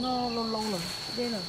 No loo loo lawm, deb lawm.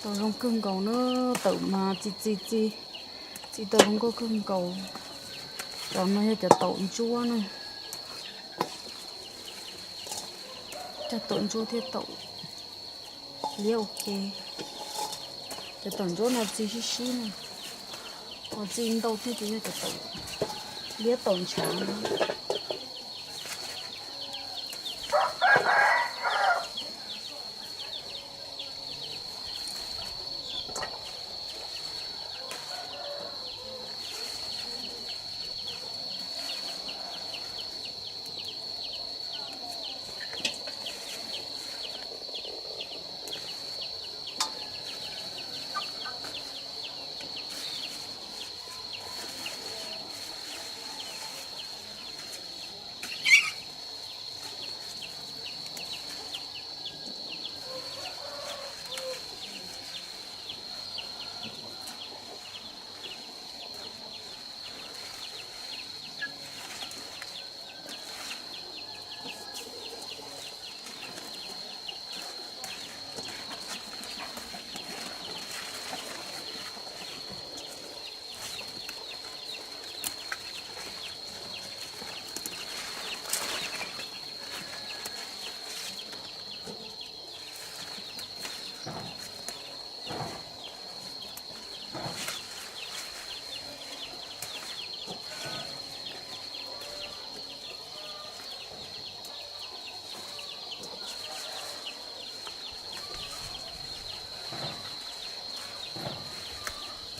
Tau zoo kawg nkaus na, tawm mas txi txi txi, txi tau zoo nkauj kawg nkaus. Cov no yog cov taum ntsuab na, cov taum ntsuab thiab taum liab ua ke. Cov taum ntsuab no txi sib sib na, ho txi ntau thiab ces yog cov taum liab taum ntshav na.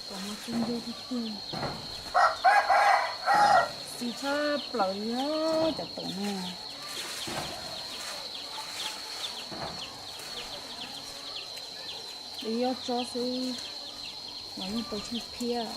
Cov no txi ntau tiag tiag, txi tshaj plaws li cov taum no. Ib ob tsob xwb mas yeej tau tsheej phiab.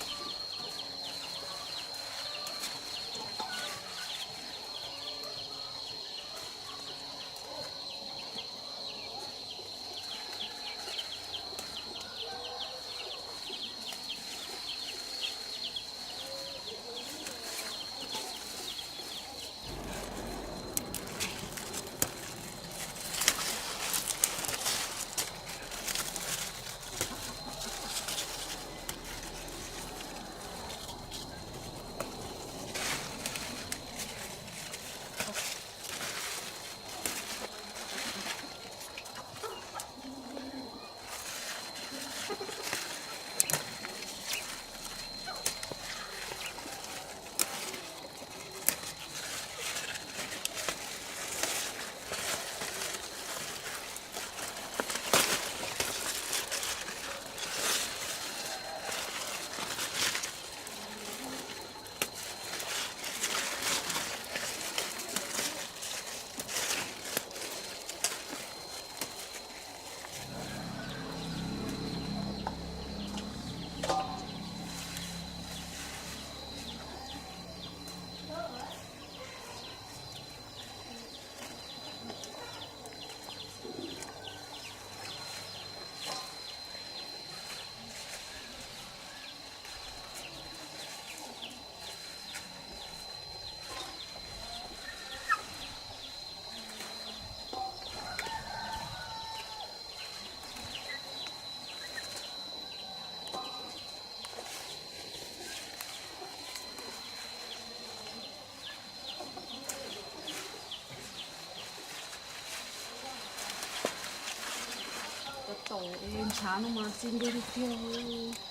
Ntshav no mas txi ntws tiag tiag.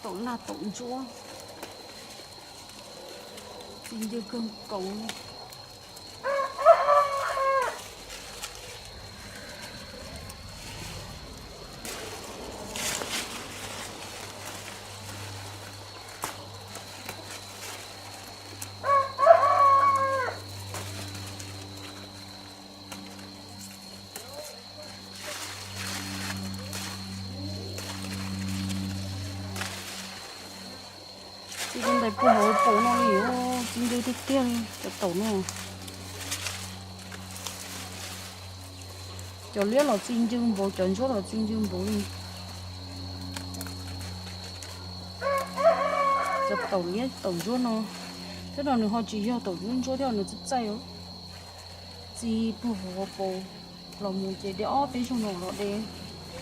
Taum laj taum ntsuab, txi ncw kawg nkaus. Txi rau ntais puag hauv paus no li, txi ncw tiag tiag li cov taum no. Cov liab los txi ncw npaum, cov ntsuab los txi ncw npaum li. Cov taum liab taum ntsuab no, thiab no nws ho tsis yog taum ntsuab thiab, nws txaij txaij. Txi puag hauv paus los mus ces de ob peb zaug no los de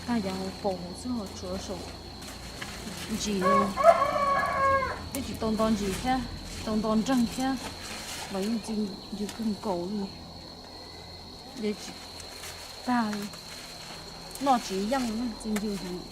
tag yav hauv paus hauv xwb, ho tshuav saum ntsis no. Twb tsis tau nto ntsis thiab, tsis tau nto nreeg thiab los yeej txi ncw kawg nkaus li. De tsis tag li, noj tsis yeej, txi ncw heev.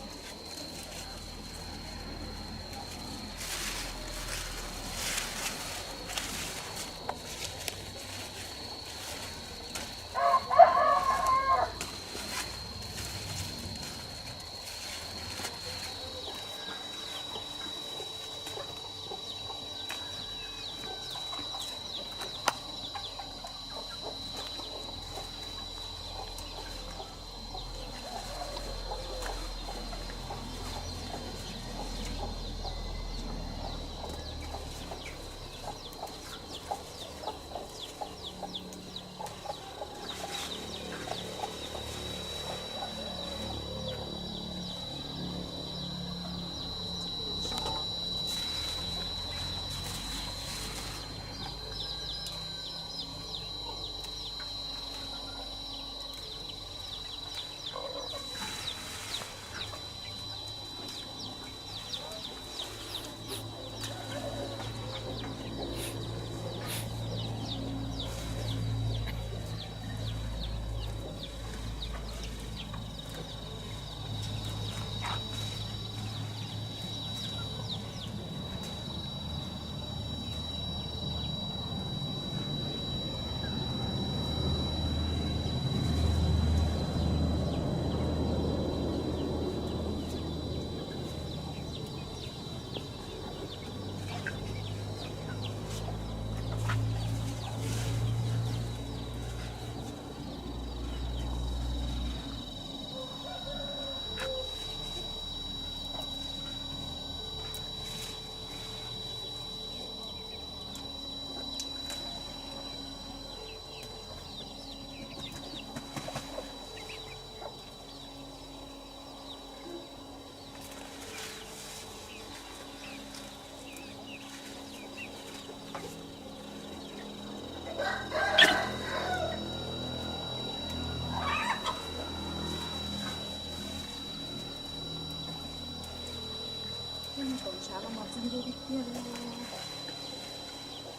Tau mas txi ncw tiag tiag li.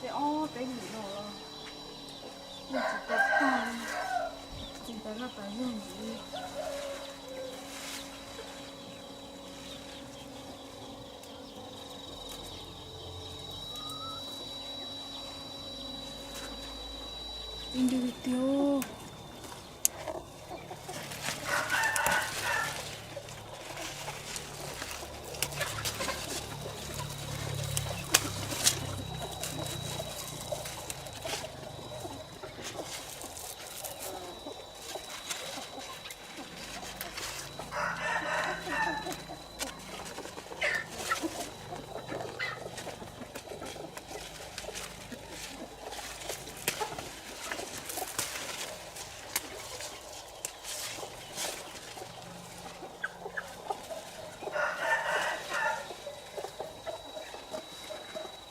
Peb ob peb hlis no los yeej tsis tau tag li, txi tas zaj tas zog ntxiv. Txi ncw tiag tiag.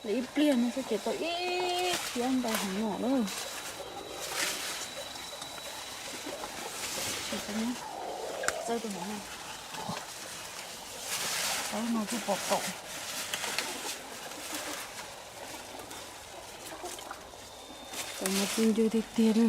Lawv ib pliag no xwb ces tau ib phiab ntau heev no lawm. Txawb tus no, txawb no twb pom kaum. Tau mas txi ncw tiag tiag na.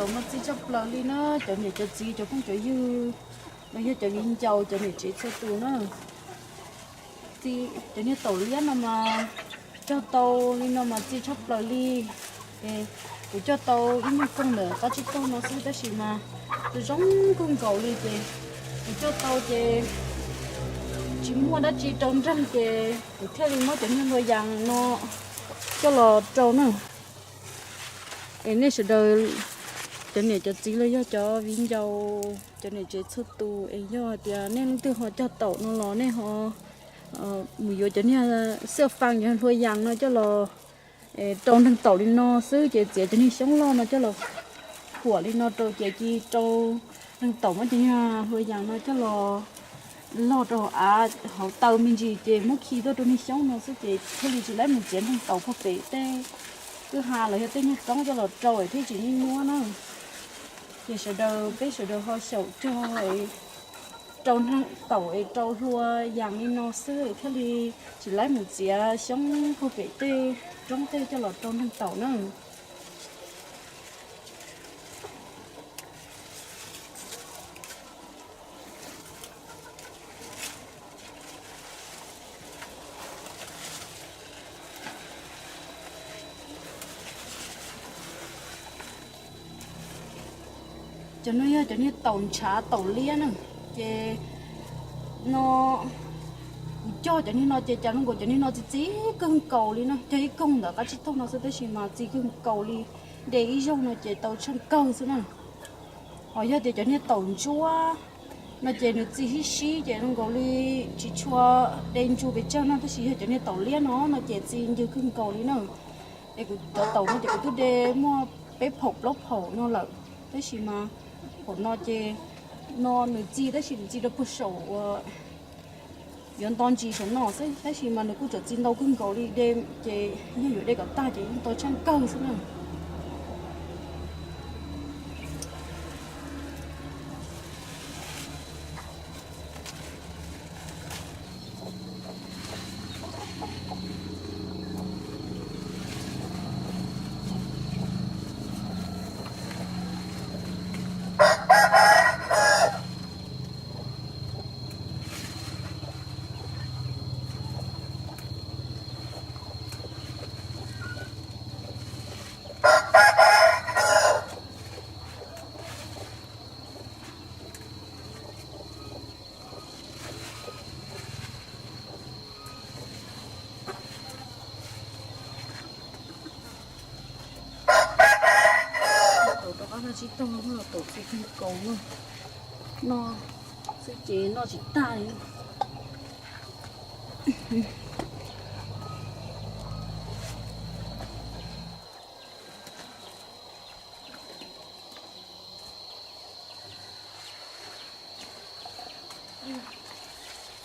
Tau mas txi tshaj plaws li na, cov niam cov txiv cov phooj cov ywg, los yog cov viv ncaus cov niam tsev txhua tus na. Txi, cov niag taum liab no mas cog tau li no mas txi tshaj plaws li. Es kuv cog tau ib nyuag koog ntawm qab tsib taug no xwb tab sis mas zoo zoo kawg nkaus li ces kuv cog tau ces tsis muaj dab tsi rau nreeg ces kuv thiaj li muab cov niag hlua yas no coj los rau na. Es nej sawv daws, cov niam cov txiv los yog cov viv ncaus cov niam tsev txhua tus es yog hais tias nej leej twg ho cog taum no los nej ho mus yuav cov niag xwb faj cov hlua yas no coj los rau nreeg taum li no xwb ces txiav cov niag xyoob loj no coj los khuam li no rau ces cia li rau nreeg taum, muab cov niag hlua yas no coj los log rau hauv av hauv taw me ntsis ces muab khi tuaj rau niag xyoob no xwb ces thiaj li tsis laib mus txiav nreeg taum puag pem tej kwj ha los yog tej nyuag roob coj los rau es thiaj tsis nyuaj nyuaj na. Ces sawv daws, peb sawv daws ho xyaum cog rau nreeg taum es rau hlua yas li no xwb thiaj li tsis laib mus txiav xyoob puag pem tej roob tej coj los rau nreeg taum na. Cov no yog cov niag taum ntshav taum liab na. Ces no kuv cog cov niag no ces cas zoo nkaus cov niag no txi txiv kawg nkaus li na, cog ib koog ntawm qab tsib taug no xwb tab sis mas txi kawg nkaus li, de ib zaug no ces tau tsheej kawg xwb na. Ho yog tias cov niag taum ntsuab no ces nws txi sib sib ces zoo nkaus li tsis tshua de ntsu pes tsawg no, tab sis yog cov niag taum liab no no ces txi ncw kawg nkaus li na. Es kuv cov taum no ces kuv twb de muaj peb phaum plaub phaum no lawm, tab sis mas phaum no ces no nws txi tab sis nws txi rau puag saum uas yuav nto ntsis saum no xwb tab sis mas nws kuj txawm txi ntau kawg nkaus li, de ces yog yuav de kom tag ces yeej tau tsheej kawg xwb na. Noj tsis tau los tau txiv kawg nkaus no. Noj xwb ces noj tsis tag li.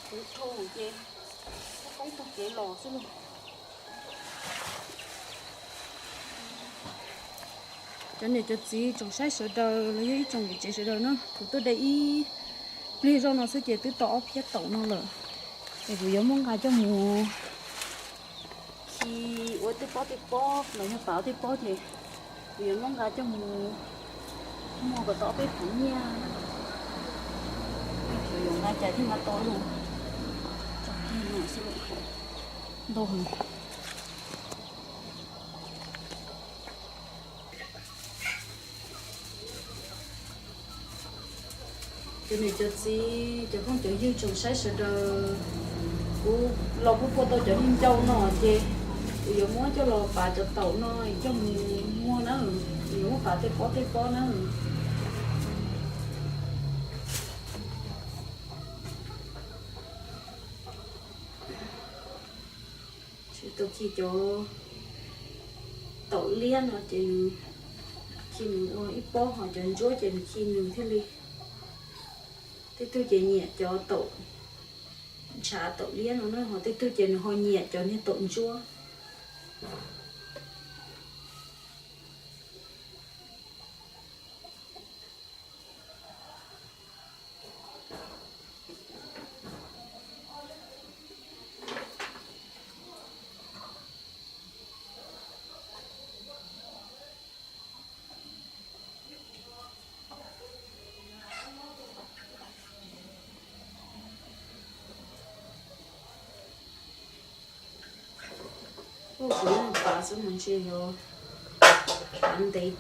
Kuv tho ces poob tug kev los xwb lauj. Cov niam cov txiv tsoom saib sawv daws los yog ib tsoom niam tsev sawv daws na, kuv tuaj de ib pliag zoj no xwb ces twb tau ob phiab taum no lawm. Es kuv yuav muab nqa coj mus khi ua tej pob tej pob los yog pav tej pob ces kuv yuav muab nqa coj mus muag kom tau ob peb phav nyiaj. Yuav nqa cas thiaj nqa tau zoo. Tso kiag no xwb, ntau heev. Cov niam cov txiv, cov phooj cov ywg tsoom saib sawv daws, kuv los kuj puag tau cov niag ncau no ces kuv yuav muab coj los pav cov taum no coj mus muag na, kuv yuav muab pav tej pob tej pob na. Tsis tau khi cov taum liab no ces nws khi nws ua ib pob, ho cov ntsuab ces nws khi nws thiaj li. Tej tug ces nyiam cov taum ntshav taum liab no na, ho tej tug ces nws ho nyiam cov niag taum ntsuab. Kuv pav xwb mas ntshe yuav pav ntev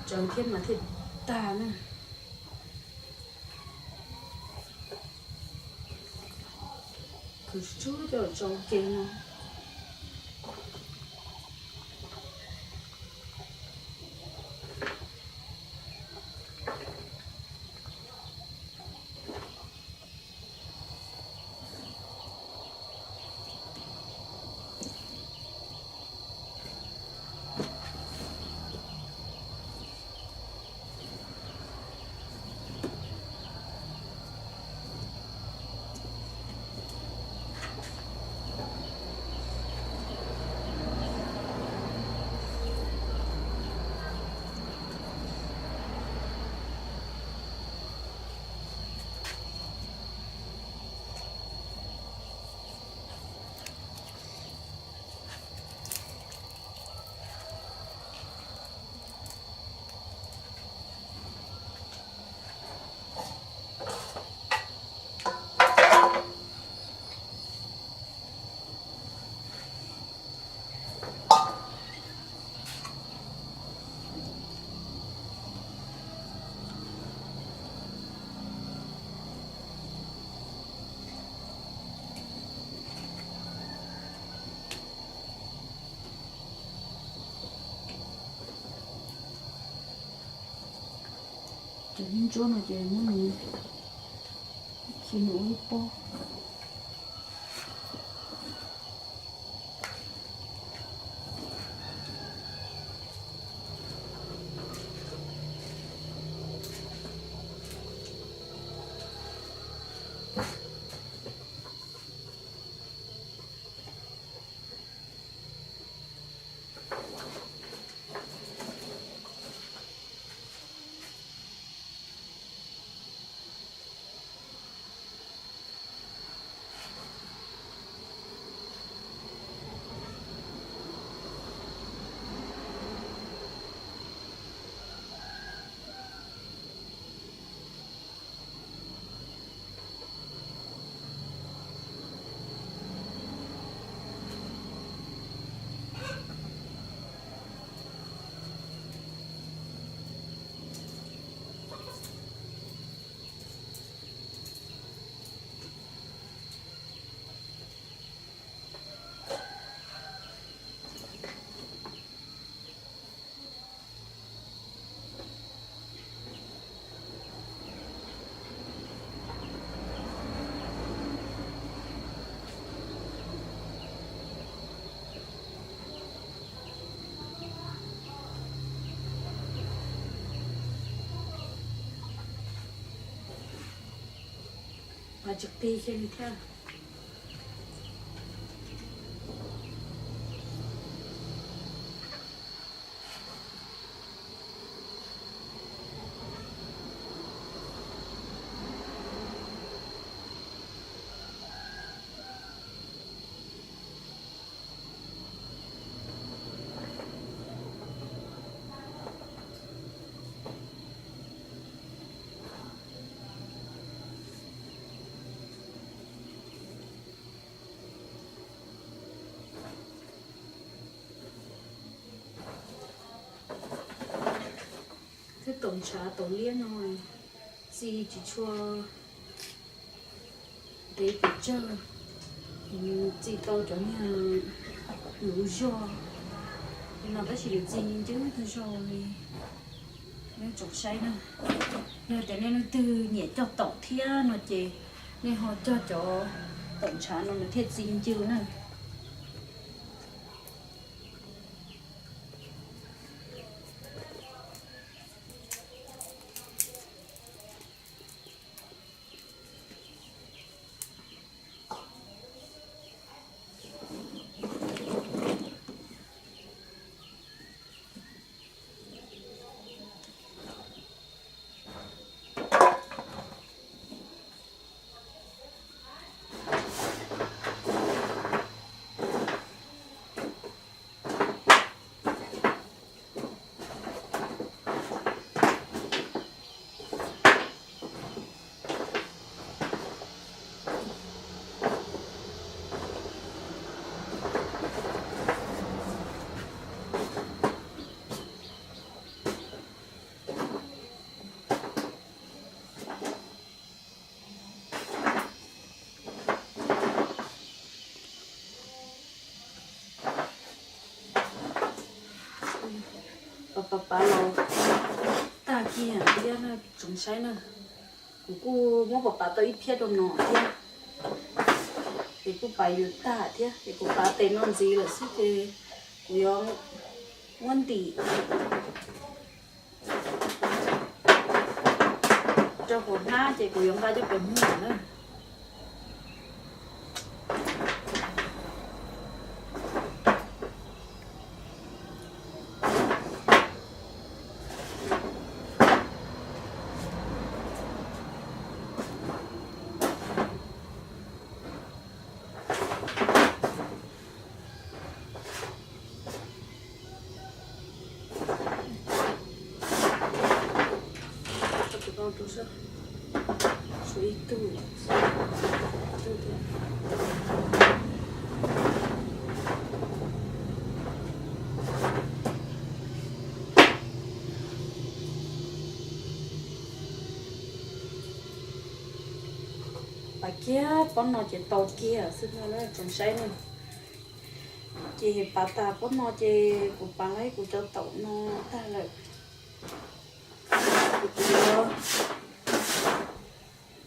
tsawv thiab mas thiaj tag na. Khwv tsuag coj tso ke no. Cov ntsuab no ces muab nws khi nws ua ib pob. Mas tsis qig kiag li thiab. Thiab taum ntshav taum liab no txi tsis tshua ntev pes tsawg, txi tau cov niag luv zog li no tab sis nws txi ncwb tag zog li. Nej tsoom saib na, yog tias nej leej twg nyiam cog taum thiab no ces nej ho cog cov taum ntshav no nws thiaj txi ncw na. Pab pab pab los tag kiag thiab tsoom saib na. Kuv kuj muab pab pab tau ib phiab rau no thiab, ces kuj pab yus tag thiab, ces kuv pab tes no ntxiv lawm xwb ces kuv yuav muab ntim rau hauv hnab ces kuv yuav nqa coj pem muag na. Pab kiag pob no ces tau kiag xwb no na tsoom saib na. Ces pab tas pob no ces kuv pab laib kuv cov taum no tag lawm. Kuv yuav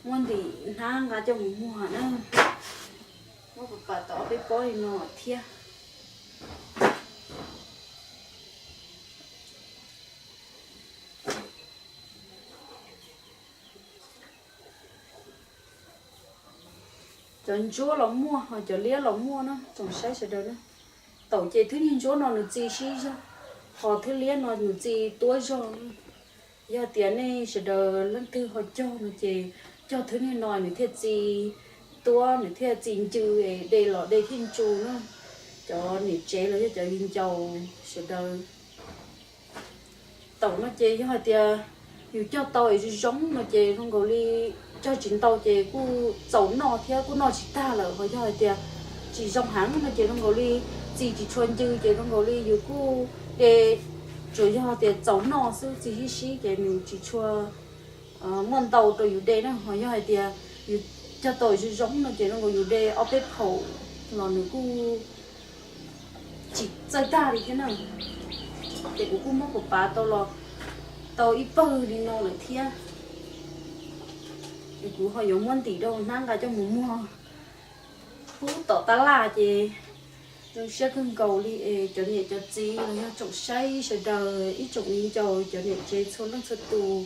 muab ntim hnab nqa coj mus muag na. Muab pab pab tau ob peb pob li no thiab. Cov ntsuab los muaj ho cov liab los muaj na tsoom saib sawv daws na. Taum ces thwb niag ntsuab no nws txi sib zog, ho thwb liab no nws txi tuab zog. Yog tias nej sawv daws leej twg ho cog no ces cog thwb niag no nws thiaj txi tuab, nws thiaj txi ncw, de los de thiaj ntsu na. Cov niam tsev los yog cov viv ncaus sawv daws. Taum no ces yog hais tias yus cog tau es zoo zoo no ces zoo nkaus li cog tsis ntau ces kuj txaus noj thiab kuj noj tsis tag lawm, ho yog hais tias tsis zoo heev no ces zoo nkaus li txi tsis tshua ncw ces zoo nkaus li yus kuj de, tsuas yog tias txaus noj xwb, txi sib sib ces nws tsis tshua muaj ntau rau yus de na. Ho yog hais tias yus cog tau zoo zoo no ces zoo nkaus yus de ob peb phaum los nws kuj tsis txawj tag li thiab na. Ces kuv kuj muab kuv pav tau los tau ib pawg li no lawm thiab. Es kuv ho yuav muab ntim rau hnab nqa coj mus muag pub tom tab laj ces zoo siab kawg nkaus li es cov niam cov txiv los yog tsoom saib sawv daws ib tsoom viv ncaus cov niam tsev txhua leej txhua tus,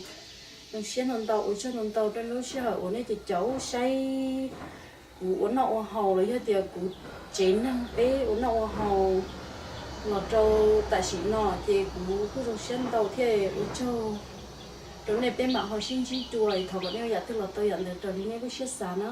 Zoo siab ntau ntau, ua tsaug ntau ntau rau lub sij hawm uas nej caum caum saib kuv ua noj ua haus los yog tias kuv tsev neeg peb ua noj ua haus los rau tam sim no, ces kuv kuj zoo siab ntau thiab ua tsaug rau nej. Peb mam ho sib ntsib dua, thov kom nej ua yam twg los tau yam ntawd raws li nej lub siab xav na.